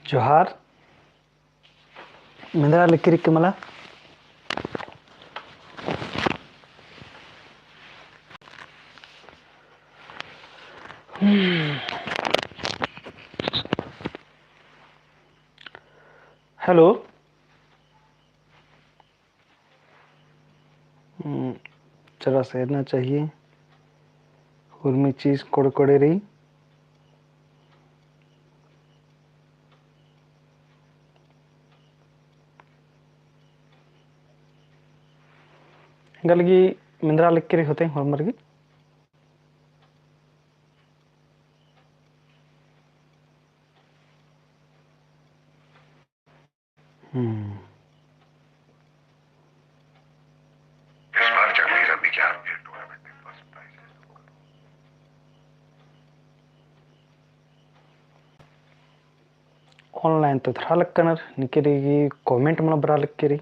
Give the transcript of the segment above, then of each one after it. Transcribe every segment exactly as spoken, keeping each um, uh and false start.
जोहार। मेंदरा लगी रई कि मला? हम्म। Hello। हम्म, चला से रहना चाहिए। उर्मी चीज कोड़े कोड़े रई। एंगा लगी मेंदरा लगी रई होते होरमर गे। हम्म। इस बार चक्री रवि के आरपीएल टूर्नामेंट में फर्स्ट प्राइज। Online तो एथरा लक्कनर, निके रई कि comment मला बरआ लगी रई।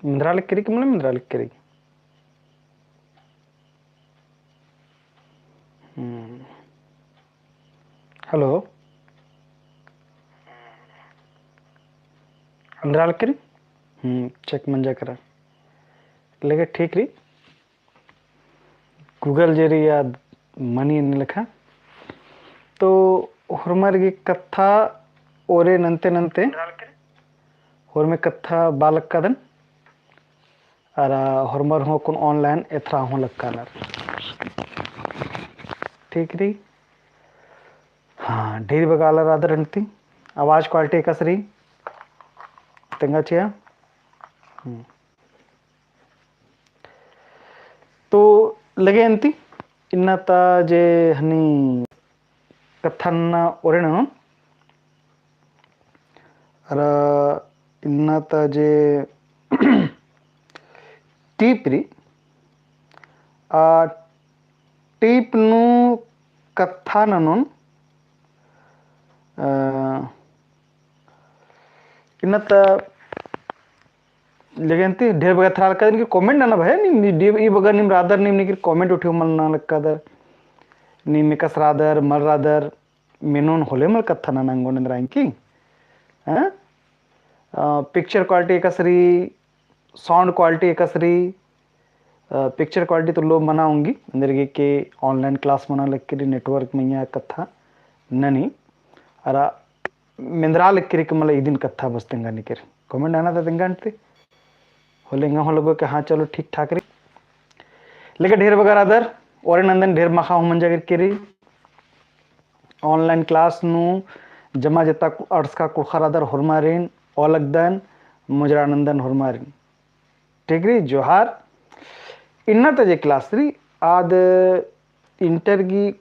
मेंदरा लगी रई कि मला मेंदरा लगी रई। हम्म। Hello। मेंदरा लगी रई? हम्म, check मंजा केरा। लेकिन ठीक रई। Google जे रई आद मनी एन्ने लेखा। तो होरमर गे कत्था ओरे नन्ते नन्ते होरमे कत्था बआ लक्कादन। अरा होरमर हूँ अक्कुन online एथरा हूँ लक्कानर। ठीक रई। हाँ, ढेर बग्गे आलर रअदर अन्ती। आवाज quality एकासे रई? तेंगा चिआ। हम्म। तो लगे अन्ती, इन्ना ता जे हनी कत्था नना ओरे ननोन, अरा इन्ना ता जे टीप रई, आ टीप नू कत्था ननोन, अ, इन्ना ता लेकिन ती ढेर बग्गे एथरा लक्कादन कि comment नना भया, नीम, नी, डी-, ई बग्गे नीम रअदर, नीम निकिर comment उठियो मल नना लक्कादर। नीम एकासे रअदर, मल रअदर, मेनोन होले मल कत्था नना ओंगोन एन्दरा एंकी। हाँ? अ, picture quality एकासे रई, sound quality एकासे रई, अ, picture quality तो low मना ओंगी, एन्देरगे के online class मना लगी रई, network मइय्याँ कत्था ननी। अरा मेंदरा लगी रई कि मला इदिन कत्था बस तेंगा निकिर। Comment नना ता तेंगा अन्ती। होले एंगा हूँ लगो कि हाँ चलो ठीक ठाक रई। लेकिन ढेर बग्गे रअदर, ओरे नन्दन ढेर माखा हूँ मंजा केरकी रई। Online class नू जमा जेता कु-, अंड़सका कुँड़ुख़र रअदर होरमारिन, ओलगदन, मुजरा नन्दन होरमारिन। ठीक रई, जोहार। इन्ना ता जे class रई, आद inter गही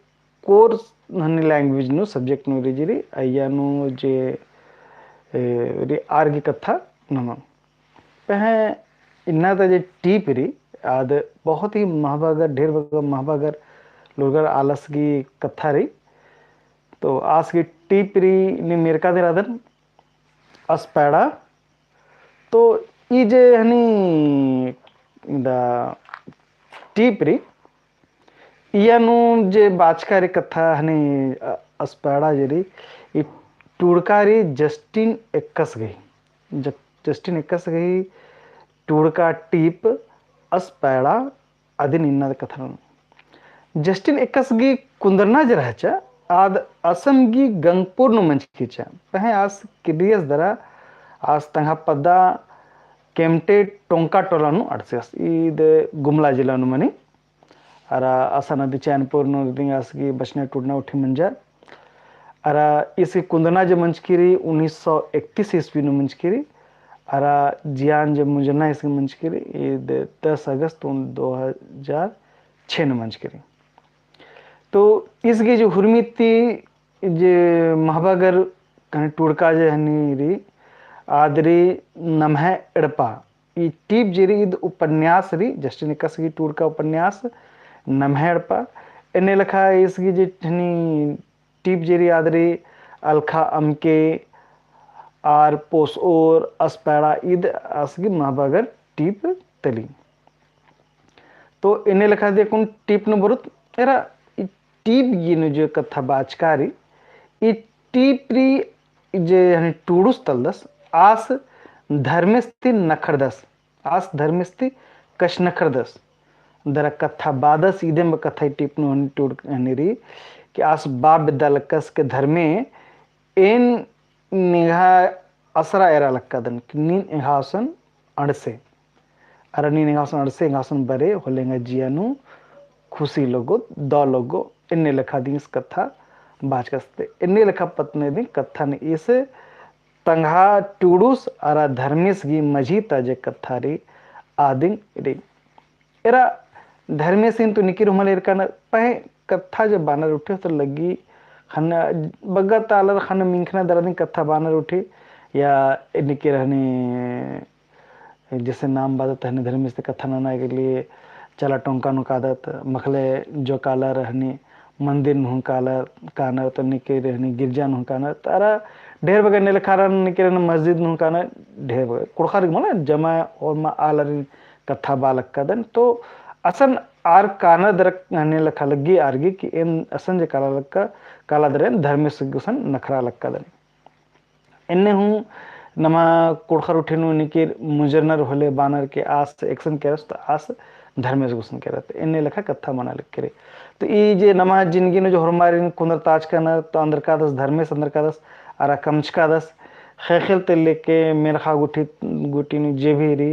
core हनी language नू subject नू रई जे रई, अइय्या नू जे, ए, रई आर गही कत्था ननोन। पहें इन्ना ता जे टीप रई, आद बहुत ही महबगर, ढेर बग्गे महबगर लूरगर आलस गही कत्था रई। तो आस गही टीप रई नीम एरकादिन रअदन, असपैड़ा। तो ई जे हनी दा टीप रई, इय्या नू जे बाचका रई कत्था हनी, अ, असपैड़ा जे रई, ई टूड़का रई जस्टिन एक्कस गही। ज-, जस्टिन एक्कस गही टूड़का टीप असपैड़ा अदिन इन्ना कत्था ननोन। जस्टिन एक्कस गही कुन्दरना जे रहचा, आद असम गही गंगपुर नू मंजकी रहचा। पहें आस किर्रियस दरा, आस तंग्है पद्दा केम्टे टोंका टोला नू अंड़सकस, ईद गुमला जिला नू मनी। अरा असन अदी चैनपुर नू दिंग आस गही बचना टूड़ना उठी मंजा। अरा ईस गही कुन्दना जे मंजकी रई उन्नीस सौ इकतीस ईस्वी नू मंजकी रई। अरा जियान जे मुंजरना ईस गही मंजकी रई, ईद दस अगस्त उन दो हजार छः नू मंजकी रई। तो ईस गही जे हुरमी ती जे महबगर कने टूड़का जे हनी रई, आद रई नम्है एड़पा। ई टीप जे रई ईद उपन्यास रई, जस्टिन एक्कस गही टूड़का उपन्यास नम्है एड़पा। एन्ने लेखा ईस गही जे हनी टीप जे रई आद रई अलखा अमके आर पोसओर असपैड़ा ईद आस गही महबगर टीप तली। तो एन्ने लेखा दे कुन टीप नू बरुत एरा ई टीप गही नू जे कत्था बाचका रई, ई टीप री जे हनी टूड़ुस तलदस, आस धर्मेस ती नखरदस, आस धर्मेस ती कछनखरदस। दरा कत्था बादस, इदेम कत्था ई टीप नू हनी टूड़ हनी री, कि आस बा बेद्दा लक्कस के धर्मे एन निंग्हा असरा एरा लक्कादन, कि नीन एंग्हा गुसन अंड़से। अरा नीन एंग्हा गुसन अंड़से, एंग्हा गुसन बरे, होले एंग्हा जिया नू खुसी लग्गो, दौ लग्गो, एन्ने लेखा दिंस कत्था बाचकस। ते एन्ने लेखा पत्त नू दिम कत्थन ईस तंग्हा टूड़ुस अरा धर्मेस गही मझी ता जे कत्था री आदिम री। एरा धर्मेसिन तो निकिर हुमल एरका न पहें कत्था जे बानर उठे तो लग्गी ख़न्न बग्गा ता आलर ख़न्न मिंख़ना दरा दिम कत्था बानर उठे या निकिर हनी जैसे नाम बादत हनी धर्मेस ती कत्था नना के लिए चला टोंका नू कादत मखले जो कालर हनी मंदिर नू कालर कानर तो निकिर हनी गिरजा नू कानर तारा ढेर बग्गे एन्ने लेखा रअनर निकिर हनी मस्जिद नू कानर ढेर बग्गे कुँड़ुख़र मला जमा होरमा आलर कत्था बा लक्कादन। तो असन आर कानर दरा एन्ने लेखा लग्गी आर गही कि एन असन जे काला लक्का, काला दरा एन धर्मेस गुसन नखरा लक्कादन। एन्ने हूँ नमा कुँड़ुख़र उठे नू निकिर मुंजरनर होले बानर के आस एकसन केरस तो आस धर्मेस गुसन केरत। एन्ने लेखा कत्था मना लक्की री। तो ई जे नमा जिनगी नू जो होरमारिन कुन्दरताचका नर तो अंदरकादस धर्मेस अंदरकादस अरा कमचकादस। ख़ेख़ेल ती लेके मेर्ख़ा गुट्ठी, गुट्ठी नू जे भी री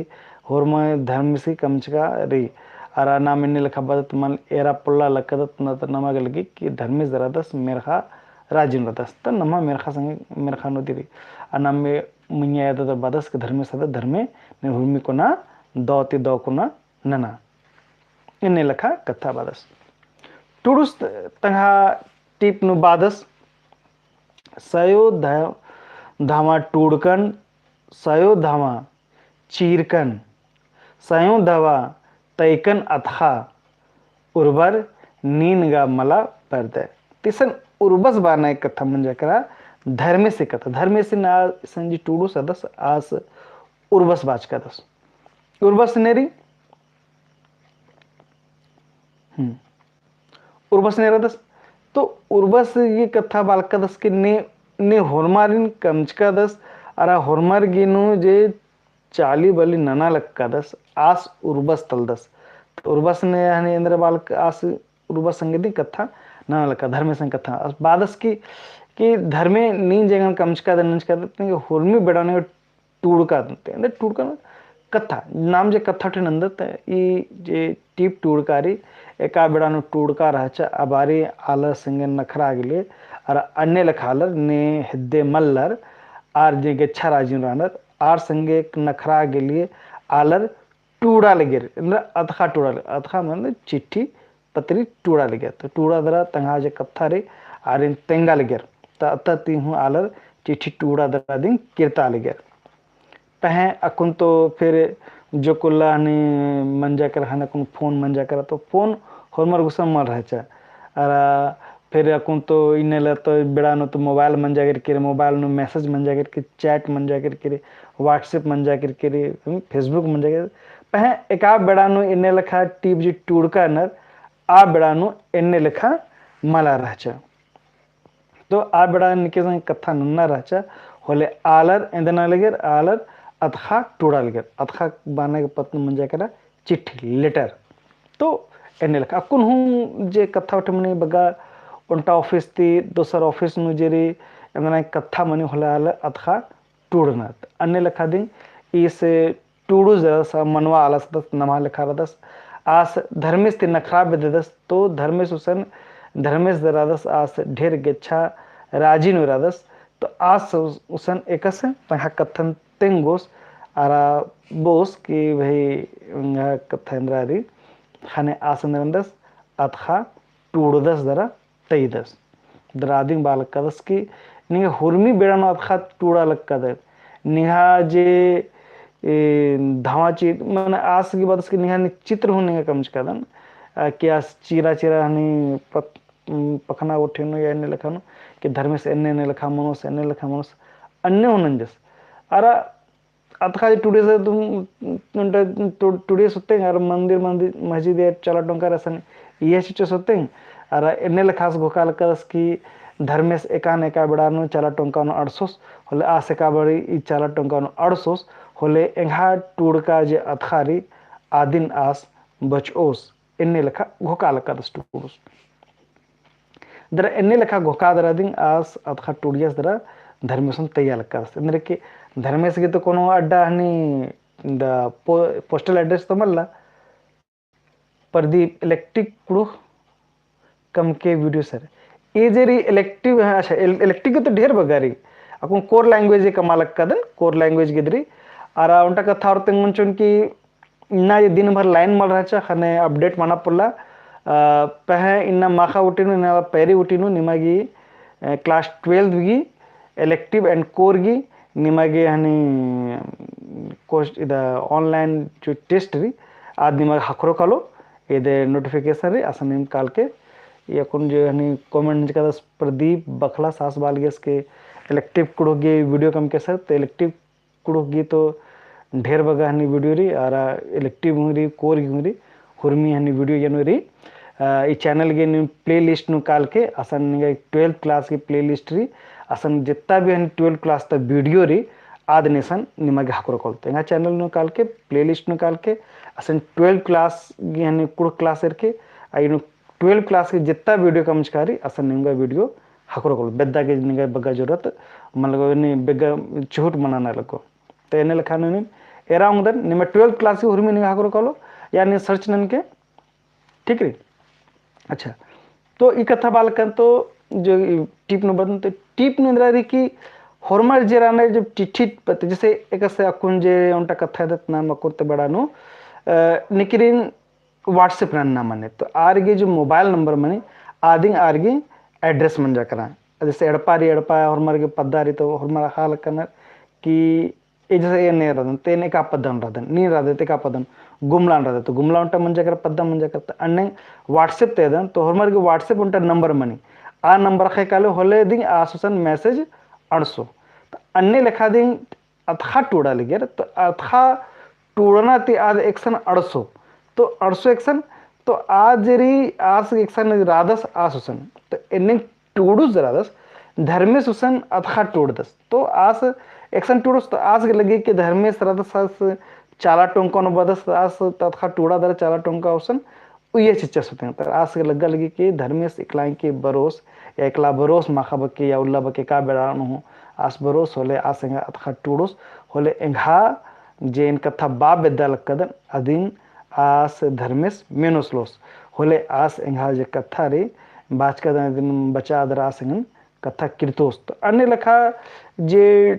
होरमा धर्मेस ही कमचका री। अरा नाम एन्ने लेखा बदत मल एरा पोल्ला लक्कादत न तो नमा गे लग्गी कि धर्मेस दरा दस मेर्ख़ा राजिन रअदस। त नमा मेर्ख़ा संगे मेर्ख़ा नू दिरी। अरा नाम मइय्याँ एदा तो बदस कि धर्मेस अदत धर्मे ने हुरमी कुना दौ ती दौ कुना नना। एन्ने लेखा कत्था बदस। टूड़ुस तंग्हा टीप नू बदस। सयो ध-, धमा टूड़कन, सयो धमा चीरकन, सयो धमा तैकन अतख़ा उर्बर नीन गा मला परदय। तिसन उर्बस बानय कत्था मंजा केरा धर्मेस ही कत्था। धर्मेस ही ना संजी टूड़ुस अदस आस उर्बस बाचकादस। उर्बस नेरी, हम्म, उर्बस नेरदस। तो उर्बस गही कत्था बा लक्कादस कि ने, ने होरमारिन कमचकादस, अरा होरमर गे नू जे चाली बाली नना लक्कादस, आस उर्बस तलदस। तो उर्बस ने हने एन्दरा बा लक्क-, आस उर्बस संगे दिम कत्था नना लक्का, धर्मे संगे कत्था। आस बदस कि, कि धर्मे नीन जे एंगन कमचकादय, नंजकादय, तो होरमी बेड़ा नू टूड़का तंते। एन्देर टूड़का न कत्था, नाम जे कत्था ठे नंदत, ई जे टीप टूड़का री, एका बेड़ा नू टूड़का रहचा, आ बारी आलर संगे नखरा गे लिए, अरा अन्ने लेखा आलर ने हेद्दे मल्लर, आर जे गेच्छा राजिन रअनर, आर संगे नखरा गे लिए आलर टूड़ा लगियर, एन्देर अतख़ा टूड़ा लगियर, अतख़ा मतलब चिट्ठी पत्री टूड़ा लगियर। तो टूड़ा दरा तंग्हा जे कत्था री, आरिन तेंगा लगियर। तो अत्ता ती हूँ आलर चिट्ठी टूड़ा दरा दिम किर्ता लगियर। पहें अक्कुन तो फिर जो कुल्ला हनी मंजा केरा, हनी अक्कुन फोन मंजा केरा, तो फोन होरमर गुसन मल रहचा। अरा फिर अक्कुन तो इन्ने ला तो बेड़ा नू तो मोबाइल मंजा केरकी री, मोबाइल नू मैसेज मंजा केरकी री, चैट मंजा केरकी री, WhatsApp मंजा केरकी री, हम्म, Facebook मंजा केरकी री। पहें एका बेड़ा नू इन्ने लेखा टीप जे टूड़का नर, आ बेड़ा नू एन्ने लेखा मला रहचा। तो आ बेड़ा निके संग कत्था नन्ना रहचा, होले आलर एन्देर नना लगियर, आलर अतख़ा टूड़ा लगियर, अतख़ा बाने के पत्त नू मंजा केरा चिट्ठी, लेटर। तो एन्ने लेखा अक्कुन हूँ जे कत्था उठे मनी बग्गा ओन्टा ऑफिस ती दोसर ऑफिस नू जे री एन्देर नना कत्था मनी होले आलर अतख़ा टूड़नर। अन्ने लेखा दिम ईस टूड़ुस दरा सा मनवा आलस दस नम्हा लेखा रअदस। आस धर्मेस ती नखरा बेद्ददस, तो धर्मेस गुसन, धर्मेस दरा दस आस ढेर गेच्छा राजी नू रअदस। तो आस गुसन एकसन तंग्हा कत्थन तेंगोस, अरा बओस कि भई एंग्हा कत्था एन्देर री, ख़ने आस एन्देर नन्दस, अतख़ा टूड़दस दरा तइदस। दरा दिम बआ लक्कादस कि निंग्है हुरमी बेड़ा नू अतख़ा टूड़ा लक्कादर। निंग्है जे, ए, धमा चित, मने आस गही बअदस कि निंग्है चित्र हूँ निंग्है कमचकादन, आ, कि आस चिरा चिरा हनी पत-, उम, पखना उठे नू या एन्ने लेखा नू, कि धर्मेस एन्ने एन्ने लेखा मनोस, एन्ने लेखा मनोस, अन्ने हूँ नंजस। अरा अतख़ा जे टूड़े से तुम, टू-, टूड़े सुत्तेंग, अरा मंदिर, मंदिर, मस्जिद या चला टोंका रसन, इहे चिच्चो सुत्तेंग, अरा एन्ने लेखा आस घोखा लक्कादस कि धर्मेस एकान एका बेड़ा नू चाला टोंका नू अंड़सोस, होले आस एका बेड़ी ई चाला टोंका नू अंड़सोस, होले एंग्हा टूड़का जे अतखा रई, आदिन आस बचओस। एन्ने लेखा घोखा लक्कादस टूड़ुस। दरा एन्ने लेखा घोखा दरा दिम आस अतखा टूड़ियस दरा धर्मेसन तैया लक्कादस। एन्देर कि धर्मेस गे तो कोनो अड्डा हनी द पो-, postal address तो मल्ला। प्रदीप elective कुँड़ुख़ कमके video sir। ए जे रई elective, हाँ, अच्छा, इल-, elective गे तो ढेर बग्गे रई। अक्कुन core language गे कमआ लक्कादन, core language गे दरी। अरा ओन्टा कत्था और तेंगोन चिओन कि इन्ना ये दिन भर line मल रहचा, ख़ने update मना पोल्ला। अ, पहें इन्ना माख़ा उटिनु, इन्ना पैरी उटिनु, निमा गे, अ, class twelve गे, elective and core गे, निमा गे हनी, कोश-, इदा online जो test रई, आद निमा गे ख़क्खरो कालो, इदे notification रई, असन नीम कालके, या कुन जो हनी comment नंजकादस प्रदीप बखला सास बालगेस के elective कुँड़ुख़ गे video कमके sir, तो elective कुँड़ुख़ गे तो ढेर बग्गे हनी video रई, अरा elective हूँ रई, core गे हूँ रई, हुरमी हनी video एन्नु रई। अ, ई channel गे नीम playlist नू कालके, असन निंगा twelfth class गे playlist रई, असन जित्ता भी हनी twelfth class ता video रई, आद नेसन निमा गे ख़क्खरो कालो। तो एंगा channel नू कालके, playlist नू कालके, असन twelfth class गे हनी कुँड़ुख़ class एरके, आ इन्नु twelfth class गे जित्ता video कमचका रई, असन निंगा video ख़क्खरो कालो। बेद्दा गे निंगा बग्गे जरूरत, मतलब, नी बग्गे छूट मना ना लग्गो। तो एन्ने लेखा नू नीम एरा ओंगदन, निमा twelfth class गे हुरमी निंगा ख़क्खरो कालो, या नीम search ननके, ठीक रई? अच्छा, तो ई कत्था बआ लक्कन तो जो ई tip नू बअदन, तो tip नू एन्दरा रई कि होरमर जे रअनर जब टिटठिट पत्त, जैसे एकासे अक्कुन जे ओन्टा कत्था एदत नाम अक्कुन ता बेड़ा नू, अ, निकिरिन WhatsApp नन्ना मनी, तो आर गे जो mobile number मनी, आदिन आर गे address मंजा केरा। जैसे एड़पा रई, एड़पा होरमर गे पद्दा रई, तो होरमर अख़आ लक्कनर कि ए जैसे एन रअदन, तो एन एका पद्दा नू रअदन, नीन रअदय तो एका पद्दा नू, गुमला नू रअदय तो गुमला ओन्टा मंजा केरा, पद्दा मंजा केरा। तो अन्ने WhatsApp ता एदन, तो होरमर गे WhatsApp ओन्टा number मनी, आ number ख़ेक्खा ले होले दिम आस गुसन message अंड़सो। तो अन्ने लेखा दिम अतख़ा टूड़ा लगियर, तो अतख़ा टूड़ना ती आद एकसन अंड़सो, तो अंड़सो एकसन, तो आद जे रई आस एकसन रअदस आस गुसन, तो एन्ने टूड़ुस जे रअदस, धर्मेस गुसन अतख़ा टूड़दस, तो आस एकसन टूड़ुस, तो आस गे लगी कि धर्मेस रअदस आस चाला टोंका नू बअदस, आस अतख़ा टूड़ा दरा चाला टोंका गुसन, उइय्या चिच्चस होते हैं। तर आस गे लग्गा लगी कि धर्मेस इकलाएँ के बरोस, या इकला बरोस माख़ा बके, या उल्ला बके का बेड़ा नू हूँ, आस बरोस होले, आस एंगा अतख़ा टूड़ोस, होले एंगा जे एन कत्था बआ बेद्दा लक्कदन, अदिन आस धर्मेस मेनोस लोस, होले आस एंगा जे कत्था रई, बाचकादन अदिन बचा दरा आस एंगन कत्था किर्तोस। तो अन्ने लेखा जे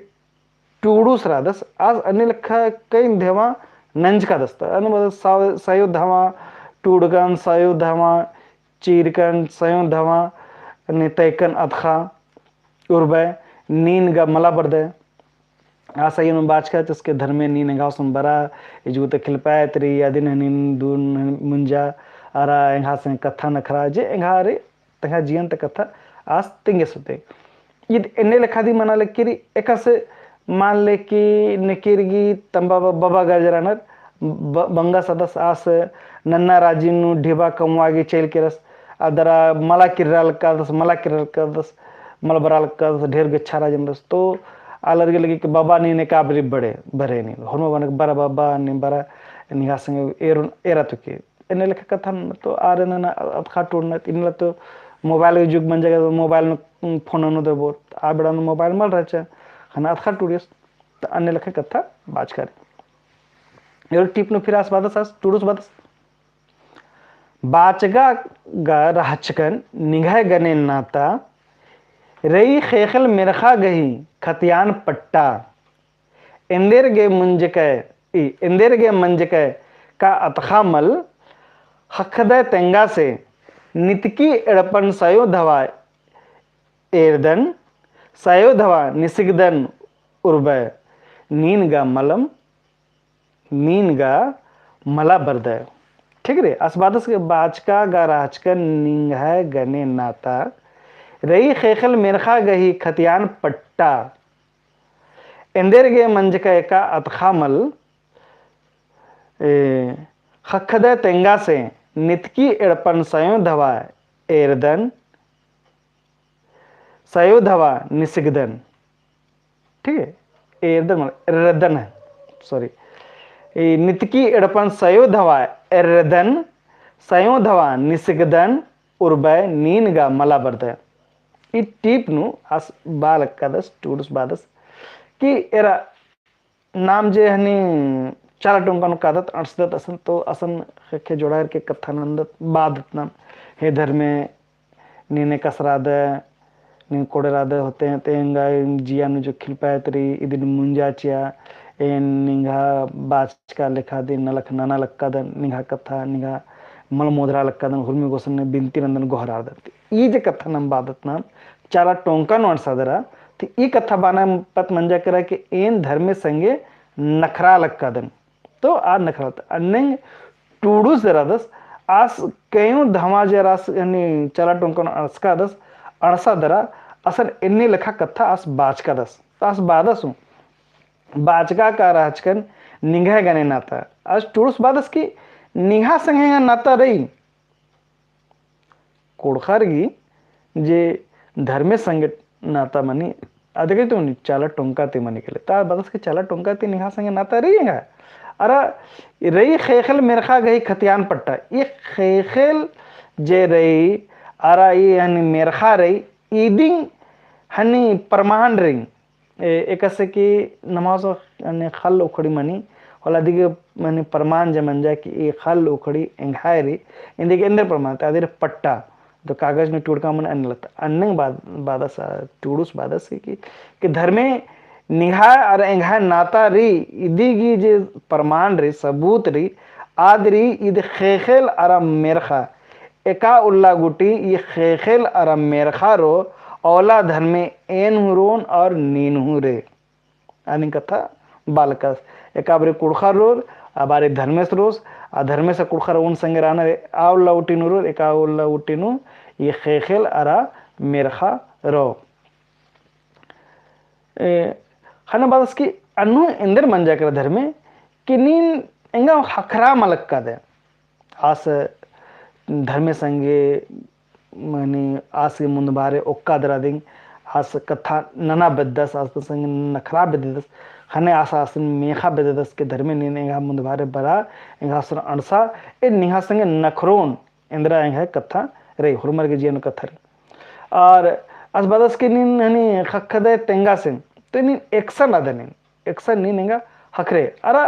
टूड़ुस रअदस, आस अन्ने लेखा कई धेवा नंजकादस। त अन्ने मतलब सा-, सयो धवा टूड़कन, सयो धवा चीरकन, सयो धवा ने तैकन अतख़ा उरबय, नीन गा मला बरदय। आस अइय्या नू बाचका चिच्चस के धर्मे नीन एंगा गुसन बरा, इजगु त खिलपायत रई, अदिन हनी नीन दून मुंजा, अरा एंगा से कत्था नखरा जे एंगा रई तंग्है जियन ता कत्था आस तेंगेस होते। ईद एन्ने लेखा दिम मना लगी कि एकासे मान ले कि निकिर गही तम्बा ब-, बबा गा जे रअनर ब-, बंगस रअदस आस नन्ना राजी नू ढिबा कमआ गे चइल केरस, अदरा मला किर्रा लक्कादस, मला किर्रा लक्कादस, मला बरआ लक्कादस, ढेर गेच्छा राजी नू रअदस। तो आलर गे लगी कि बबा नीन एका बारी बड़े, बरे नीन। होरमा बअनर बरा बबा, नीन बरा, निंग्है संगे एरोन, एरा तुके। एन्ने लेखा कत्थन तो आर एन्देर ना अतख़ा टूड़ना, इन्नेला तो mobile के जुग मंजा केरा, mobile नू phone नू दरबोर, आ बेड़ा नू mobile मल रहचा, ख़ने अतख़ा टूड़ियस, तो अन्ने लेखा कत्था बाचका रई। एरो tip नू फिर आस बअदस, आस टूड़ुस बअदस। बाचका गा रहचकन निंग्है गने नाता, रई ख़ेख़ेल मेर्ख़ा गही खतियान पट्टा। एन्देर गे मंजकय, ई, एन्देर गे मंजकय का अतख़ा मल, ख़क्खदय तेंगासे, नितकी एड़पन सयो धवा एरदन, सयो धवा निसिगदन उरबय, नीन गा मलम, नीन गा मला बरदय। ठीक रई, आस बअदस के बाचका गा रहचकन निंग्है गने नाता, रई ख़ेख़ेल मेर्ख़ा गही खतियान पट्टा। एन्देर गे मंजकय का अतख़ा मल, ए, ख़क्खदय तेंगासे नितकी एड़पन सयो धवा एरदन, सयो धवा निसगदन। ठीक है, एरदन मतलब एर्रदन है, sorry। ई नितकी एड़पन सयो धवा एर्रदन, सयो धवा निसगदन, उर्बय नीन गा मला बरदय। ई टीप नू आस बआ लक्कादस, टूड़ुस बादस कि एरा नाम जे हनी चाला टोंका नू कादत अंड़सदत असन, तो असन ख़ेक्खे जोड़ार के कत्था नन्दत बादत नाम, हे धर्मे, नीन एकासे रअदय, नीन कोड़े रअदय होते, ते एंगा जिया नू जो खिलपायत रई, इदिन मुंजा चिआ, एन निंग्हा बाचका लेखा दिम नलख नना लक्कादन, निंग्हा कत्था, निंग्हा मल मोधरा लक्कादन, हुरमी गोसन ने बिनती नन्दन गोहरारदन। ई जे कत्था नाम बादत नाम, चाला टोंका नू अंड़सा दरा, ते ई कत्था बअना पत्त मंजा केरा कि एन धर्मे संगे नखरा लक्कादन। तो आ नखरा त अन्नेंग टूड़ुस दरादस, आस कयो धमा जे आस हनी चाला टोंका नू अंड़सकादस, अंड़सा दरा, असन एन्ने लेखा कत्था आस बाचकादस। तो आस बादस हूँ, बाचका का रहचकन निंग्है गने नाता। आस टूड़ुस बादस कि निंग्हा संगे एंगा नाता रई। कुँड़ुख़र गही जे धर्मे संगे नाता मनी, अदगे तो मनी, चाला टोंका ती मनी केले। ता बादस कि चाला टोंका ती निंग्हा संगे नाता रई एंगा। अरा रई ख़ेख़ेल मेर्ख़ा गही खतियान पट्टा। ई ख़ेख़ेल जे रई, अरा ई हनी मेर्ख़ा रई, इदिंग हनी परमाण रई। ए, एकासे कि नमाज हनी ख़ल्ल उखड़ी मनी, होला अदिगे हनी परमाण जे मंजा कि ई ख़ल्ल उखड़ी एंग्है रई, इदिगे एन्देर परमाण, ते अदिर पट्टा, तो कागज नू टूड़का मनी अन्ने लता, अन्ने बाद, बादस, टूड़ुस बादस कि, कि धर्मे निंग्है अरा एंग्है नाता रई, इदिगी जे परमाण रई, सबूत रई, आद रई, इद ख़ेख़ेल अरा मेर्ख़ा, एका उल्ला गूटी ई ख़ेख़ेल अरा मेर्ख़ा रओ, औला धर्मे एन हूँ रओन और नीन हूँ रई। आदिन कत्था बआ लक्कादस। एका बारी कुँड़ुख़र रओर, आ बारी धर्मेस रओस, आ धर्मेस कुँड़ुख़र ओन संगे रअनर, आ उल्ला गूटी नू रओर, एका उल्ला गूटी नू ई ख़ेख़ेल अरा मेर्ख़ा रओ। ए, ख़ने बादस कि अन्नु एन्देर मंजा केरा धर्मे कि नीन एंगा ख़क्खरा मल लक्कादय। आस धर्मे संगे मनी आस गे मुन्दभारे ओक्का दरा दिम, आस कत्था नना बेद्दस, आस संगे नखरा बेद्दस, ख़ने आस आसिन मेख़ा बेद्दस कि धर्मे नीन एंगा मुन्दभारे बरा, एंगा आसन अंड़सा, ए निंग्हा संगे नखरोन, एन्देरा एंग्है कत्था रई, होरमर गे जिया नू कत्था रई। और आस बादस कि नीन हनी ख़क्खदय तेंगासे, तो नीन एकसन रअदय नीन, एकसन नीन एंगा ख़क्खरय। अरा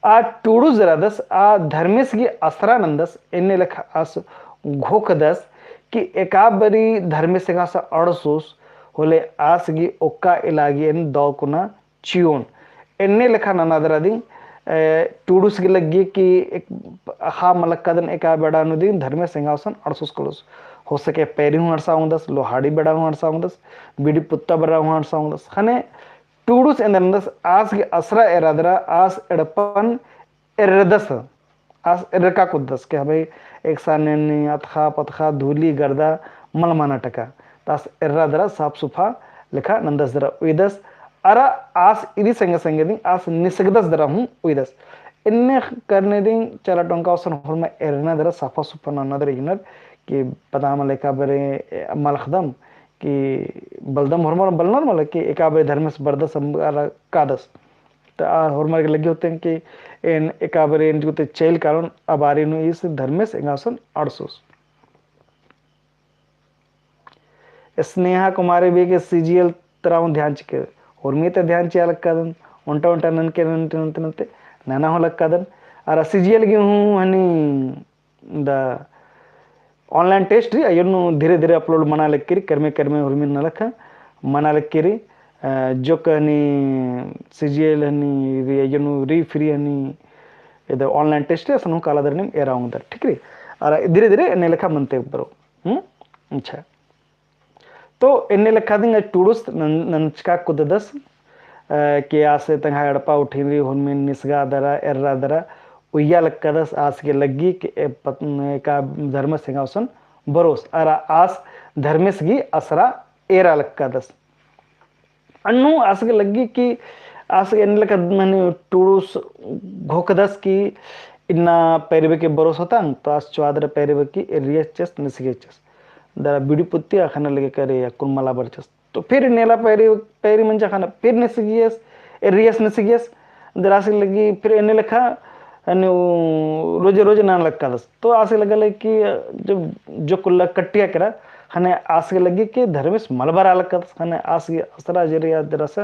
आ टूड़ुस दरादस, आ धर्मेस गही असरा नन्दस, एन्ने लेखा आस घोखदस कि एका बारी धर्मेस एंगा आसन अंड़सोस, होले आस गही ओक्का इलागी एन दव कुना चिओन। एन्ने लेखा नना दरा दिम, ए, टूड़ुस गे लग्गी कि एक, ख़ा मल लक्कादन एका बेड़ा नू दिम धर्मेस एंगा आसन अंड़सोस कलोस। हो सके पैरी हूँ अंड़सा ओंगदस, लोहाड़ी बेड़ा हूँ अंड़सा ओंगदस, बीड़ी पुत्ता बेड़ा हूँ अंड़सा ओंगदस। ख़ने टूड़ुस एन्देर नन्दस आस गही असरा एरा दरा आस एड़पन एर्रदस, आस एर्रका कुद्दस कि हाँ भाई, एकसन नीन अतख़ा पतख़ा धूली गर्दा मल मना टका। तो आस एर्रा दरा साफ सुफा लेखा नन्दस दरा उइदस। अरा आस इदी संगे संगे दिम आस निसगदस दरा हूँ उइदस। एन्ने करने दिम चाला टोंका ओसन होरमा एरना दरा साफा सुफा नन्ना दरा इजनर कि पता मल एका बारी मल लक्कदम कि बलदम होरमर बलनर मल कि एका बारी धर्मेस बरदस अम्बा कादस। त आ होरमर गे लग्गी होते कि एन एका बारी एन जुगते चइल कालोन आ बारी नू ईस धर्मेस एंगा ओसन अंड़सोस। स्नेहा कुमारी भी के सीजीएल तरा हूँ ध्यान चिके, होरमी ते ध्यान चिआ लक्कादन, ओन्टा ओन्टा ननके नन्ते नन्ते नन्ते नना हूँ लक्कादन। अरा सीजीएल गे हूँ हनी द online test रई, अय्यो नू धीरे धीरे upload मना लक्की रई, करमे करमे हुरमी नलख मना लक्की रई। अ, जोक हनी सीजीएल हनी रई, अय्यो नू रई free हनी, इद online test रई, असन हूँ काला दरा नीम एरा ओंगदर, ठीक रई। अरा धीरे धीरे एन्ने लेखा मनते बरो। हम्म? अच्छा। तो एन्ने लेखा दिम टूड़ुस नन-, नंजका कुद्ददस, अ, कि आस तंग्है एड़पा उठिन रई, होरमिन निसगा दरा, एर्रा दरा, उइया लक्कादस आस गे लग्गी कि ए पत-, एका धर्मेस एंगा ओसन बरोस, अरा आस धर्मेस गही असरा एरा लक्कादस। अन्नु आस गे लग्गी कि आस गे एन्ने लेखा मने टूड़ुस घोखदस कि इन्ना पैरबे के बरोस होतन, तो आस चुआ दरा पैरबे की एर्रिया चस निसगे चस। दरा बीड़ी पुत्ती अख़ना लगे करे अक्कुन मला बरचस। तो फिर नेला पैरी, पैरी मंजा ख़ना, फिर नेसगियस, एरियस नेसगियस, दरा आस गे लगी, फिर एन्ने लेखा, अन्ने उ रोजे, रोजे नना लक्कादस। तो आस गे लगा लगी कि जब जो कुल्ला कट्टिया केरा, ख़ने आस गे लगी कि धर्मेस मल बरआ लक्कादस, ख़ने आस गे असरा जे रई आ दरस,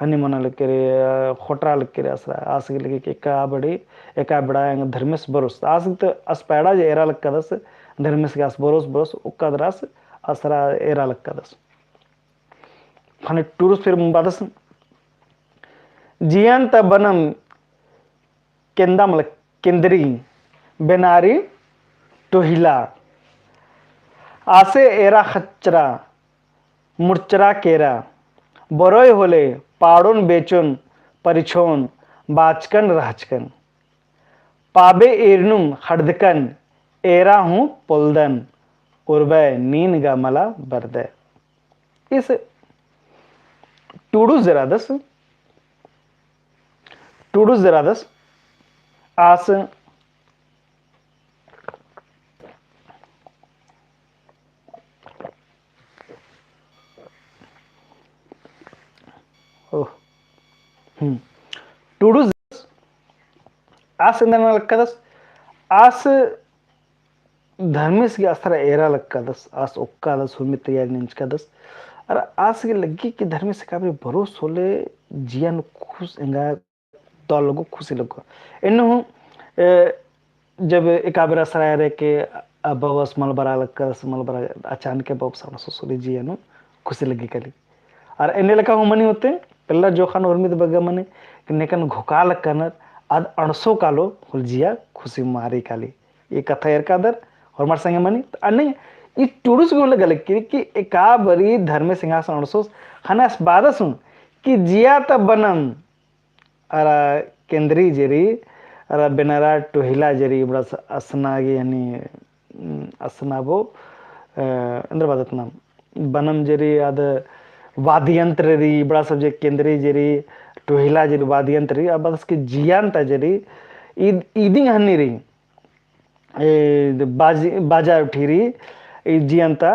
हनी मना लक्की रई, अ, ख़ोटरा लक्की रई असरा, आस गे लगी कि एका बड़ी, एका बेड़ा एंगा धर्मेस बरोस। आस गे तो आस पैड़ा जे एरा लक्कादस, धर्मेस गे आस बरोस, बरोस, ओक्का दरस, असरा एरा लक्कादस। ख़ने टुडुस फिर बअदस, जियन ता बनम केंदा मल केंदरी बेनारी टोहिला। आसे एरा ख़च्चरा मुर्चरा केरा। बरोय होले पाड़ोन बेचोन परिछोन बाचकन रहचकन। पाबे एरनुम ख़ड़दकन एरा हूँ पोलदन। उर्बय नीन गा मला बरदय। इस टुडुस जे रअदस, टुडुस जे रअदस, आस, ओह, हम्म, टुडुस आस एन्देर नना लक्कादस, आस धर्मेस गे असरा एरा लक्कादस, आस ओक्कादस, हुरमी तैयारी नंजकादस। अरा आस गे लग्गी कि धर्मेस एका बारी बरोस होले जिया नू खुस एंगा दौ लग्गो, खुसी लग्गो। एन्ने हूँ, ए, जब एका बारी असरा एरा के, अ, बबस मल बरआ लक्कादस, मल बरआ, अचानके बबस अनसोस होले जिया नू खुसी लग्गी काली। अरा एन्ने लेखा हूँ मनी होते, पेल्ला जोखन होरमी ती बग्गे मनी, कि नेकन घोखआ लक्कनर, आद अनसो कालो, होले जिया खुसी मारी काली। ई कत्था एरकादर, होरमर संगे मनी, त अन्ने ई टुडुस गे होले गा लक्की रई कि एका बारी धर्मेस एंग्है अनसोस, ख़ने आस बअदस हूँ, कि जिया ता बनम, अरा केंदरी जे रई, अरा बेनारा टोहिला जे रई, इबड़ा स-, असना गे हनी, उम, असना बओ, अ, एन्देर बअदत नाम, बनम जे रई, आद वाद्य यंत्र रई, इबड़ा सब जे केंदरी जे रई, टोहिला जे रई, वाद्य यंत्र रई, आ बअदस कि जियन ता जे रई, ईद-, ईदिंग हनी रई, ए, बाज-, बाजा उठी रई, ई जियन ता,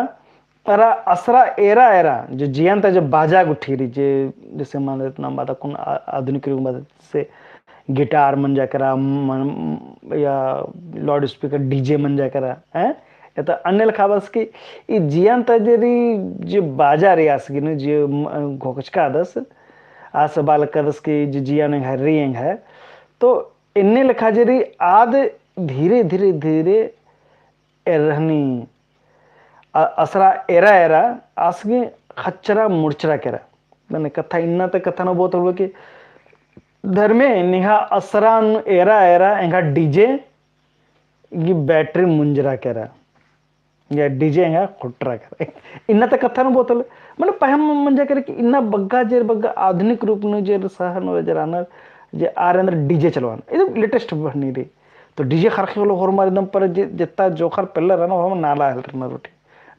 अरा असरा एरा एरा, जो जियन ता जो बाजा गुट्ठी रई, जे, जैसे मान लेते नाम बअदत कुन आ-, आधुनिक रूप में बअदत, जैसे गिटार मंजा केरा, मन-, या लाउडस्पीकर, डीजे मंजा केरा, हैं? या तो अन्ने लेखा बअदस कि ई जियन ता जे रई, जे बाजा रई आस गे नू, जे म-, घोकचकादस, आस बआ लक्कादस कि जे जिया नू एंग्है रई एंग्है। तो एन्ने लेखा जे रई आद धीरे, धीरे, धीरे एरहनी, अ-, असरा एरा एरा आस गे ख़च्चरा मुर्चरा केरा। मने कत्था इन्ना ता कत्था नू बओत होले कि धर्मे निंग्है असरा नू एरा एरा एंग्है डीजे गे बैटरी मुंजरा केरा। या डीजे एंग्है ख़ोटरा केरा। इन्ना ता कत्था नू बओत होले, मने पहें मंजा केरा कि इन्ना बग्गे जे बग्गे आधुनिक रूप नू जे शहर नू जे रअनर, जे आर एन्देर डीजे चलवान। एकदम लेटेस्ट बहनी रई। तो डीजे ख़रख़ी होले होरमर एकदम पर जे-, जेत्ता जोंख़र पेल्ला रअनर होरमर नाला हेलरनर उठी।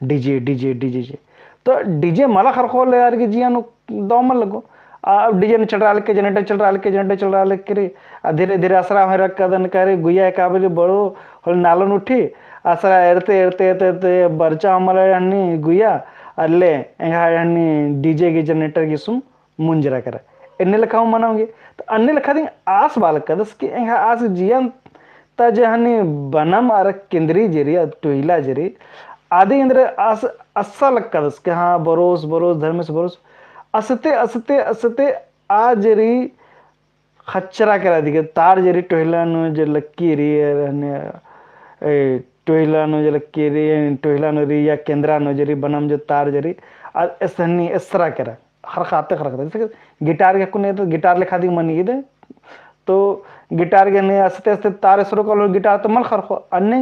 डीजे, डीजे, डीजे, जे। तो डीजे मला ख़रख़ो होले आर गे जिया नू दौ मल लग्गो। आ, अब डीजे नू चलरआ लक्की, जनरेटर चलरआ लक्की, जनरेटर चलरआ लक्की रई। आ, धीरे, धीरे असरा हूँ एरा लक्कादन का रई, गुइया एका बारी बड़ो होले नाला नू उठी। असरा एरते, एरते, एरते, एरते बरचा हूँ मला हनी गुइया, अल्ले एंग्है हनी डीजे गे जनरेटर गे सुम मुंजरा केरा। एन्ने लेखा हूँ मना ओंगी। तो अन्ने लेखा दिम आस बआ लक्कादस कि एंग्है आस जियन ता जे हनी बनम अरा केंदरी जे रई, टोहिला जे रई, आदि एन्देर आस अस्सा लक्कादस कि हाँ, बरोस, बरोस, धर्मेस बरोस। असते, असते, असते आ जे रई ख़च्चरा केरा दिगे, तार जे रई टोहिला नू जे लक्की रई, हने, ए, टोहिला नू जे लक्की रई, टोहिला नू रई या केंदरा नू जे रई, बनम जे तार जे रई, आ एसहनी एसरा केरा। ख़रख़ाते ख़रख़ाते, जैसे कि गिटार गे कुने तो गिटार लेखा दिम मनी ईद, तो गिटार गे ने अस्ते अस्ते तार एसरो कालो गिटार तो मल ख़रख़ो, अन्ने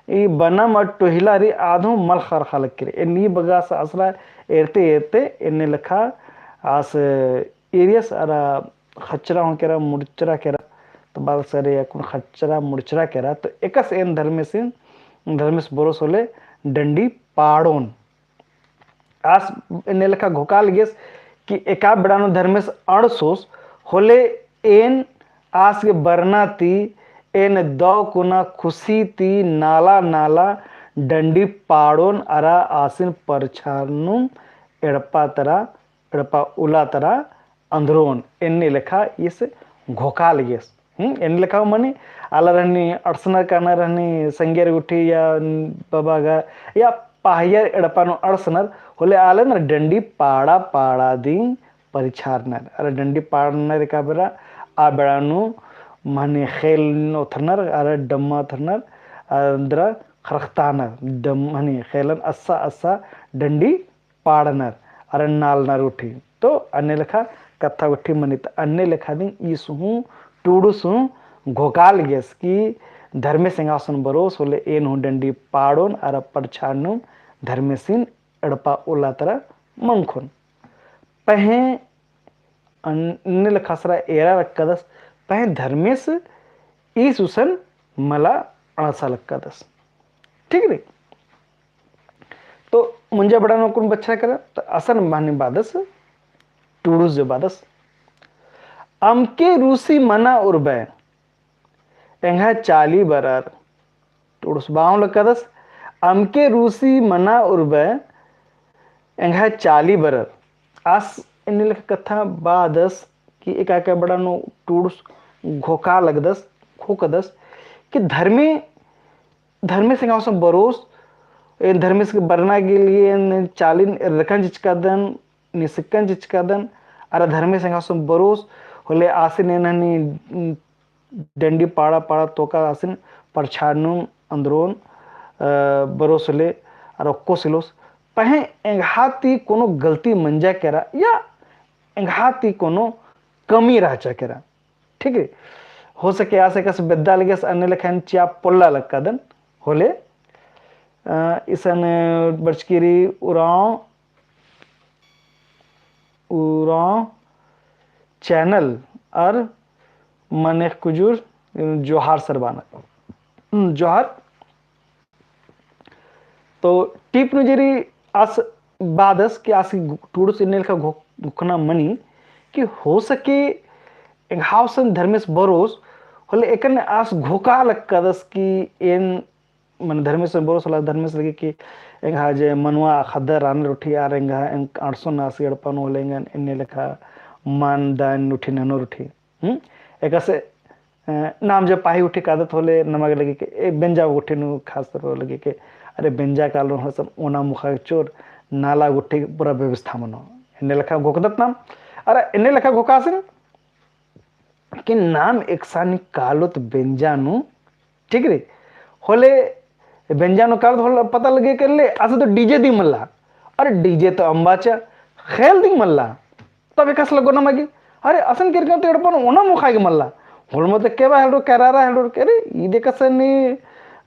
ई बनम अरा टोहिला रई आद हूँ मल ख़रख़ा लक्की रई। एन्ने बग्गे आस असरा एरते एरते एन्ने लेखा आस एरियस अरा ख़च्चरा हूँ केरा, मुर्चरा केरा, तो बाल सरे अक्कुन ख़च्चरा मुर्चरा केरा, तो एकासे एन धर्मेसिन, धर्मेस बरोस होले डंडी पाड़ोन। आस एन्ने लेखा घोखआ लगियस कि एका बेड़ा नू धर्मेस अंड़सोस होले एन आस गे बरना ती एन दौ कुना खुसी ती नाला नाला डंडी पाड़ोन अरा आसिन परछानुम एड़पा तरा, एड़पा उला तरा अंदरोन, एन्ने लेखा ईस घोका लगियस। हम्म, एन्ने लेखा मनी आलर हनी अंड़सनर कानर हनी संगियर गुट्ठी या बबा गा या पाहियर एड़पा नू अंड़सनर होले आलर डंडी पाड़ा पाड़ा दिम परिछारनर। अरा डंडी पाड़नर एका बेड़ा, आ बेड़ा नू मनी खेल ओथरनर, अरा डम्मा ओथरनर, अरा खरखतानर, डम-, मनी खेलन अस्सा अस्सा डंडी पाड़नर, अरा नालनर गुट्ठी। तो अन्ने लेखा कत्था गुट्ठी मनी, त अन्ने लेखा दिम ईस हूँ टूड़ुस हूँ घोका लगियस कि धर्मेस एंग्है गुसन बरोस होले एन हूँ डंडी पाड़ोन, अरा परछानुम धर्मेसिन एड़पा उला तरा मंखोन। पहें अन्ने लेखा असरा एरा लक्कदस, पहें धर्मेस ईस गुसन मला अंड़सा लक्कदस। ठीक रई? तो मुंजा बेड़ा नू अक्कुन बछरा केरा, तो असन बअनी बादस, टूड़ुस जे बादस। अमके रूसी मना उरबय, एंग्है चाली बरर। टूड़ुस बाओ लक्कदस, अमके रूसी मना उरबय, एंग्है चाली बरर। आस एन्ने लेखा कत्था बादस कि एका एका बेड़ा नू टूड़ुस घोका लग्गदस, घोकदस कि धर्मे, धर्मेस एंग्है गुसन बरोस, एन धर्मेस के बरना के लिए एन चालिन एरकन चिचकादन, निसकन चिचकादन, अरा धर्मेस एंग्है गुसन बरोस, होले आसिन एन हनी डंडी पाड़ा पाड़ा तोका आसिन परछानुम अंदरोन, अ, बरोस ले अरा ओक्कोस इलोस। पहें एंग्है ती कोनो गलती मंजा केरा या एंग्है ती कोनो कमी रहचा केरा। ठीक है? हो सके आस एकासे बेद्दा लगियस अन्ने लेखा एन चिआ पोल्ला लक्कादन होले, अ, इसन बरचकी रई उराँव उराँव channel अर मनेख कुजूर जोहार सरबाना। हम्म, जोहार। तो टीप नू जे रई आस बादस कि आस टूड़ुस एन्ने लेखा घो-, घोखना मनी कि हो सके एंग्है गुसन धर्मेस बरोस होले एकन आस घोका लक्कादस कि एन मने धर्मेस बरोस होले धर्मेस लगे कि एंग्है जे मनवा ख़द्दर रअनर गुट्ठी अरा एंग्है एंग अंड़सोन आसी एड़पा नू होले एंगन एन्ने लेखा मान दान गुट्ठी ननोर गुट्ठी। हम्म? एकासे, अ, नाम जे पाही गुट्ठी कादत होले नमा गे लगे कि, ए, बेंजा गुट्ठी नू खास तौर पर लगे कि, अरे बेंजा कालोन होले सब ओना मुखा चोर नाला गुट्ठी पूरा व्यवस्था मनो। एन्ने लेखा घोकदत नाम। अरा एन्ने लेखा घोकासिन कि नाम एकसानी कालोत बेंजा नू, ठीक रई? होले बेंजा नू कालोत होले पता लगे कि ले, आसे तो DJ दिम मल्ला। अरे DJ तो अम्बाचा, खेल दिम मल्ला। तब एकासे लगो नमा गे, अरे असन केरकन तो एड़पन ओना मुखा गे मल्ला। होले मत केबा हेलरो, केरारा हेलरो, अरे ईद एकासे नी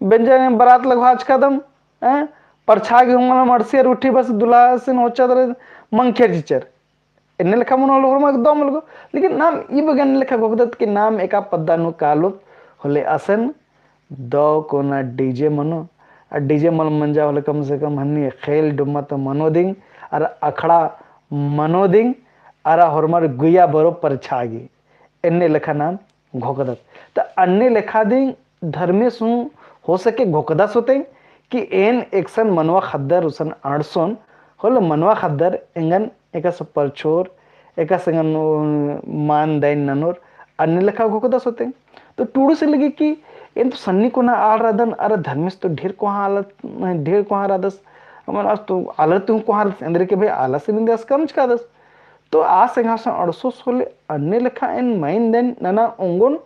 बेंजा बरात लगो आचकादम, हैं? परछा गे हूँ मला मड़सियर गुट्ठी बस दुल्हासिन होचा दरे मंखेर चिचर। एन्ने लेखा मनो होले होरमा एकदम अलगो। लेकिन नाम ई बग्गे एन्ने लेखा घोकदत कि नाम एका पद्दा नू कालोत होले असन दव कोना DJ मनो। आ DJ मल मंजा होले कम से कम हन्नी खेल डुम्मा तो मनो दिंग, अरा अखड़ा मनो दिंग, अरा होरमर गुइया बरो परछा गे। एन्ने लेखा नाम घोकदत। त अन्ने लेखा दिम धर्मेस हूँ हो सके घोकदस होते कि एन एकसन मनवा ख़द्दर गुसन अंड़सोन, होले मनवा ख़द्दर एंगन एकासे परछोर, एकासे एंगन, अ, मान दाइन ननोर, अन्ने लेखा घोकदस होते। तो टूड़ुस लगे कि एन तो सन्नी कोना आल रअदन, अरा धर्मेस तो ढेर कोहाँ आलत, ढेर कोहाँ रअदस, अमन आस तो आलर ती हूँ कोहाँ रअदस, एन्देरगे भाई आलासिन एन्देर आस कमचकादस। तो आस एंग्है गुसन अंड़सोस होले अन्ने लेखा एन मान दाइन नना ओंगोन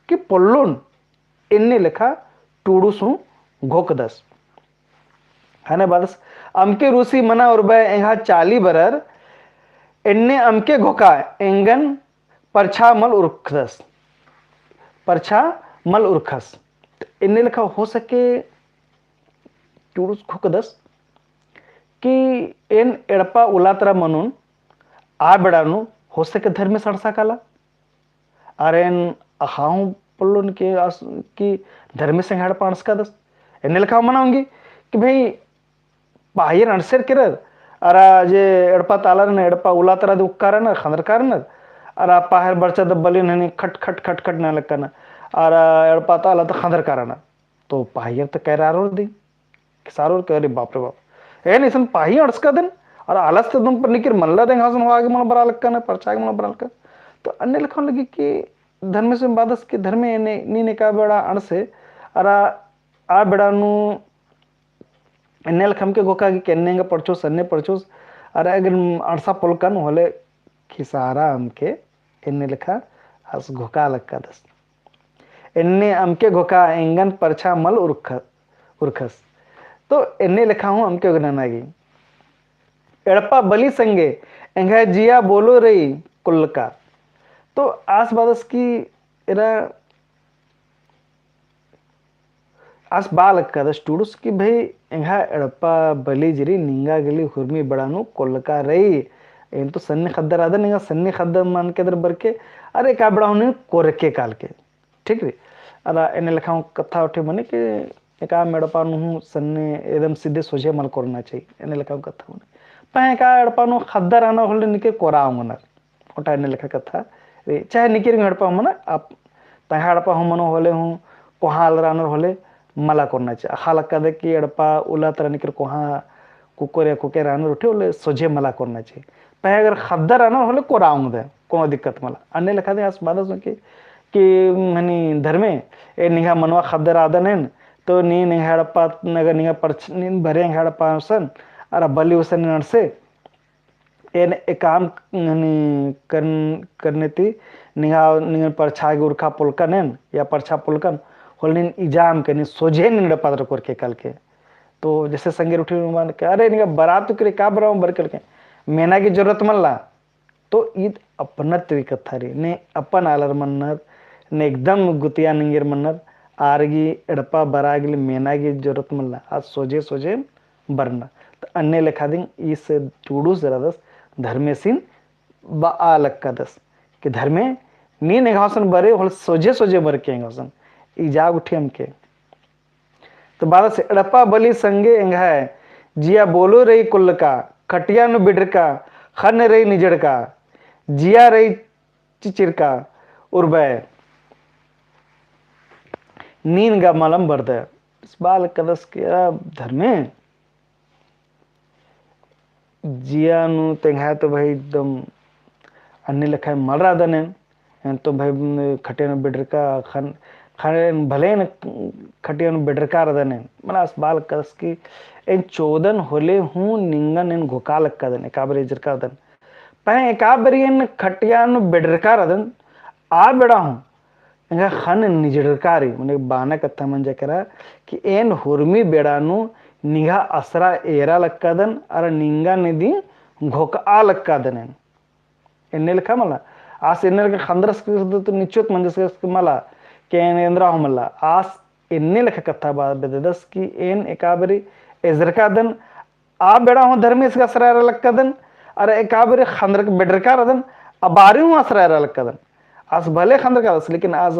कि पोल्लोन, एन्ने लेखा टूड़ुस हूँ घोकदस। ख़ने बादस, अमके रूसी मना उरबय एंग्है चाली बरर, एन्ने अमके घोका एंगन परछा मल उरखदस। परछा मल उरखस। एन्ने लेखा हो सके टूड़ुस घोकदस कि एन एड़पा उला तरा मनोन, आ बेड़ा नू हो सके धर्मेस अंड़सा काला। अरा एन अख़ा हूँ पोल्लोन कि आस, कि धर्मेस एंग्है एड़पा अंड़सकादस। एन्ने लेखा मना ओंगी कि भाई, पाहियर अंड़सेर केरर, अरा जे एड़पा ता आलर रअनर, एड़पा उला तरा दिम उक्का रअनर, ख़न्दरका रअनर, अरा पाहियर बरचा द बलिन हनी खट, खट, खट, खट नना लक्कनर, अरा एड़पा ता आलर ता ख़न्दरका रअनर। तो पाहियर ता कैरारोर दिम। खिसारोर के, अरे बाप रे बाप। एन इसन पाही अंड़सकादन, अरा आलस ते दुम पर निकिर मल्ला देंग हसन होआ गे मला बरा लक्कन, परछा गे मला बरा लक्कन। तो अन्ने लेखा लगी कि धर्मेसिन बादस कि धर्मे एन्ने, नीन एका बेड़ा अंड़से, अरा आ बेड़ा नू एन्ने लेखा अमके घोखा गे कि एन्ने एंगा परछोस, अन्ने परछोस, अरा अगर अंड़सा पोलकन होले खिसारा अमके एन्ने लेखा आस घोखा लक्कादस। एन्ने अमके घोखा एंगन परछा मल उरख-, उरखस। तो एन्ने लेखा हूँ अमके उगनना गे। एड़पा बली संगे एंग्है जिया बोलो रई कोल्लका। तो आस बादस कि एरा आस बआ लक्कादस टूड़ुस कि भई एंग्है एड़पा बली जिरी निंगा गे ली हुरमी बेड़ा नू कोल्लका रई। एन तो सन्नी ख़द्दर आदन, निंगा सन्नी ख़द्दर मल केदर बरके, अरे एका बेड़ा हूँ नीन कोरके कालके। ठीक रई। अरा एन्ने लेखा हूँ कत्था उठे मनी कि एका एड़पा नू हूँ सन्नी एकदम सीधे सोझे मल कोरना चाही। एन्ने लेखा हूँ कत्था मनी। पहें एका एड़पा नू ख़द्दर आना होले निके कोरा ओंगनर। ओटा एन्ने लेखा कत्था रई, चाहे निकिर एड़पा मना, आप तंग्है एड़पा हूँ मनो होले हूँ, कोहाँ आलर आनर होले मला कोरना चाही। अख़आ लक्कादय कि एड़पा उल्ला तरा निकिर कोहाँ कुकोर या कुकोर आनर उठे होले सोझे मला कोरना चाही। पहें अगर ख़द्दर आनर होले कोरा ओंगदय, कोनो दिक्कत मला। अन्ने लेखा दिम आस बादस कि, कि हनी धर्मे, ए निंग्है मनवा ख़द्दर आदन एन, तो नीन एंग्है एड़पा नगर निंगा परछ-, नीन बरे एंग्है एड़पा उसन, अरा बली उसन नीन अंड़से, एन एकाम हनी करन-, करने ती निंगा, निंगन परछा गे उरखा पोलकन एन, या परछा पोलकन, होले नीन इजाम के, नीन सोझे नीन एड़पा तरा कोरके कालके। तो जैसे संगेर उठी मान के, अरे निंगा बरा तो केरे, का बरा हूँ बरके कालके। मेना गे जरूरत मल्ला। तो ईद अपनत्व ही कत्था रई, ने अपन आलर मन्नर, ने एकदम गुतिया निंगेर मन्नर, आर गे एड़पा बरा गे ली मेना गे जरूरत मल्ला, आस सोझे सोझे बरना। तो अन्ने लेखा दिम ईस टूड़ुस जरादस धर्मेसिन बआ लक्कादस कि धर्मे नीन एंग्है गुसन बरे होले सोझे सोझे बरके एंग्है गुसन। इजा गुट्ठी अमके। तो बादस एड़पा बली संगे एंग्है जिया बोलो रई कोल्लका, खटिया नू बिडरका, ख़न्न रई निजड़का, जिया रई चिचिरका, उर्बय नीन गा मलम बरदय। इस बआ लक्कादस कि एरा धर्मे जिया नू तेंग्है तो भाई एकदम अन्ने लेखा मल रअदन एन, एन तो भाई खटिया नू बिडरका ख़न्न, ख़न्न भले एन खटिया नू बिडरका रअदन एन, मना आस बआ लक्कादस कि एन चोदन होले हूँ निंगन एन घोखा लक्कादन, एका बारी एजरका रअदन। पहें एका बारी एन खटिया नू बिडरका रअदन, आ बेड़ा हूँ एंग्है ख़न्न निजड़रका रई, मने बअना कत्था मंजा केरा कि एन हुरमी बेड़ा नू निंग्है असरा एरा लक्कादन, अरा निंगा निदिम घोखआ लक्कादन एन। एन्ने लेखा मला, आस एन्ने लेखा ख़न्दरस के तो निचोत मंजस के मला, के एन एन्दरा हूँ मला, आस एन्ने लेखा कत्था बआ बेद्ददस कि एन एका बारी एजरकादन, आ बेड़ा हूँ धर्मेस गा असरा एरा लक्कादन, अरा एका बारी ख़न्दरक बिडरका रअदन, आ बारी हूँ असरा एरा लक्कादन। आस भले ख़न्दरकादस, लेकिन आस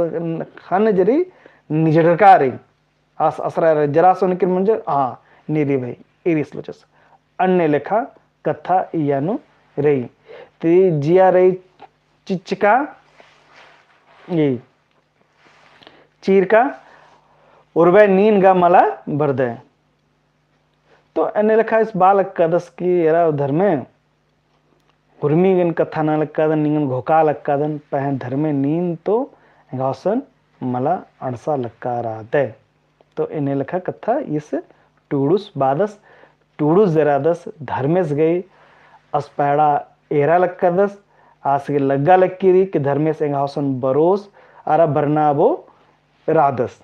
ख़न्न जिरी निजड़रका रई। आस असरा एरा जरा सो निकिर मंजर, हाँ, नीरी भाई, ईरिस लोचस। अन्ने लेखा कत्था इया नू रई। ती जिया रई चिचका, ई, चीरका, उर्बय नीन गा मला बरदय। तो एन्ने लेखा इस बआ लक्कादस कि एरा धर्मे, हुरमी गने कत्था नना लक्कादन, निंगन घोखआ लक्कादन, पहें धर्मे नीन तो एंग्है गुसन मला अंड़सा लक्का रअदय। तो एन्ने लेखा कत्था इस टूड़ुस बअदस, टूड़ुस जरादस, धर्मेस गही असपैड़ा एरा लक्कादस, आस गे लग्गा लक्की रई कि धर्मेस एंग्है गुसन बरोस, अरा बरना अबो रअदस।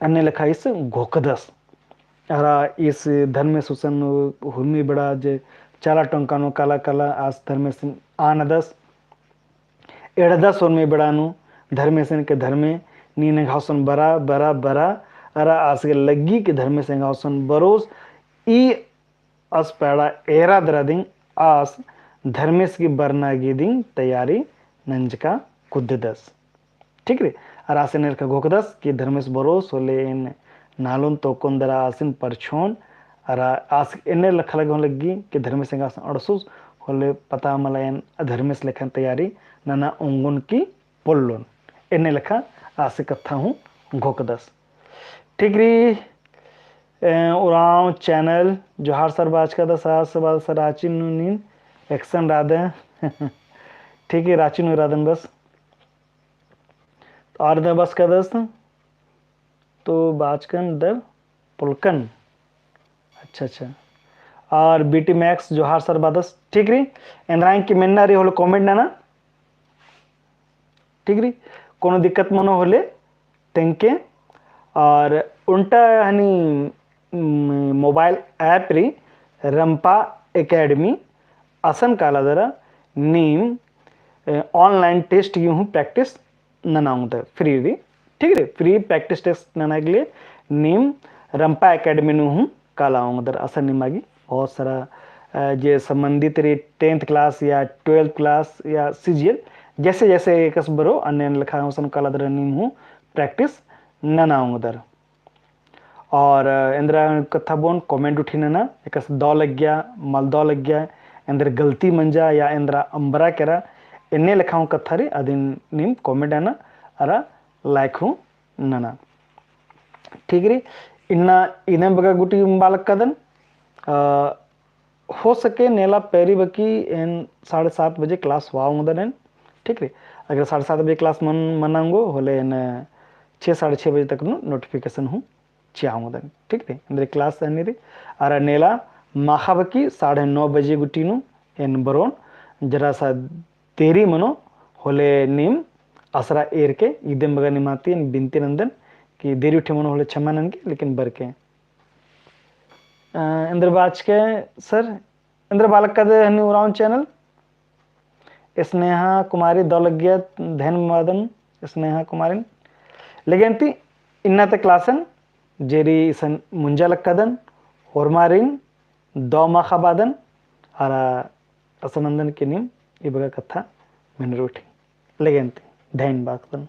अन्ने लेखा इस घोखदस। अरा इस धर्मेस गुसन हुरमी बेड़ा जे चाला टोंका नू काला काला आस धर्मेसिन आनदस। एड़दस हुरमी बेड़ा नू धर्मेसिन के धर्मे नीन एंग्है गुसन बरा, बरा, बरा, अरा आस गे लग्गी कि धर्मेस एंग्है गुसन बरोस, ई असपैड़ा एरा दरा दिम आस धर्मेस गे बरना गे दिम तैयारी नंजका कुद्ददस। ठीक रई? अरा आस एन्ने लेखा घोखदस कि धर्मेस बरोस होले एन नालोन तोकोन दरा आसिन परछोन, अरा आस एन्ने लेखा लगे हूँ लग्गी कि धर्मेस एंगा आस अंड़सोस होले पता मला एन धर्मेस लेखन तैयारी नना ओंगोन की पोल्लोन। एन्ने लेखा आस कत्था हूँ घोखदस। ठीक रई, ए, उराँव channel, जोहार sir बाचका दस, sir बाचका राँची नू नीन action रअदय। ठीक है, राँची नू रअदन बस। और दे बस का दस, तो बाचकन दे पुलकन। अच्छा, अच्छा। और BT Max जोहार sir बादस, ठीक रई। एन्द्रा एंके मेन्ना रई होले comment नना। ठीक रई, कोनो दिक्कत मनो होले तेंके। और ओन्टा हनी, उम, mobile app रई रंपा Academy, असन काला दरा नीम, ए, online test गे हूँ practice नना ओंगदर, free रई, ठीक रई। Free practice test नना के लिए नीम रंपा Academy नू हूँ काला ओंगदर। असन निमा गे बहुत सारा, अ, जे संबंधित रई tenth class या twelfth class या CGL, जैसे जैसे एकस बरो अन्ने अन्ने लेखा असन काला दरा नीम हूँ practice नना ओंगदर। और, अ, एन्द्रा कत्था बओन comment उठी नना, एकस दौ लग्गिया, मल दौ लग्गिया, एन्द्रा गलती मंजा या एन्द्रा अम्बरा केरा, एन्ने लेखा हूँ कत्था रई, अदिन नीम comment नना, अरा like हूँ नना। ठीक रई, इन्ना इदम बग्गे गूटी बआ लक्कादन, अ, हो सके नेला पैरी बकी एन साढ़े सात बजे class होआ ओंगदन एन, ठीक रई। अगर साढ़े सात बजे class मन, मना ओंगो होले एन छः, साढ़े छः बजे तक नू notification हूँ चिआ ओंगदन, ठीक रई। एन्द्रा class हनी रई, अरा नेला माखा बकी साढ़े नौ बजे गूटी नू एन बरोन, जरा सा देरी मनो होले नीम असरा एरके, इदम बग्गे निमा ती एन बिनती नन्दन कि देरी उठी मनो होले क्षमा ननके, लेकिन बरके। अ, एन्द्रा बाचके sir, एन्द्रा बआ लक्कादय हनी उराँव channel, स्नेहा कुमारी दौ लग्गिया, धैन मादन स्नेहा कुमारिन। लेगेन ती इन्ना ता class एन जे रई इसन मुंजा लक्कादन, होरमारिन दौ माखा बादन, अरा असन नन्दन कि नीम ई बग्गे कत्था मेनर उठी। लेगेन ती धैन बाकदन।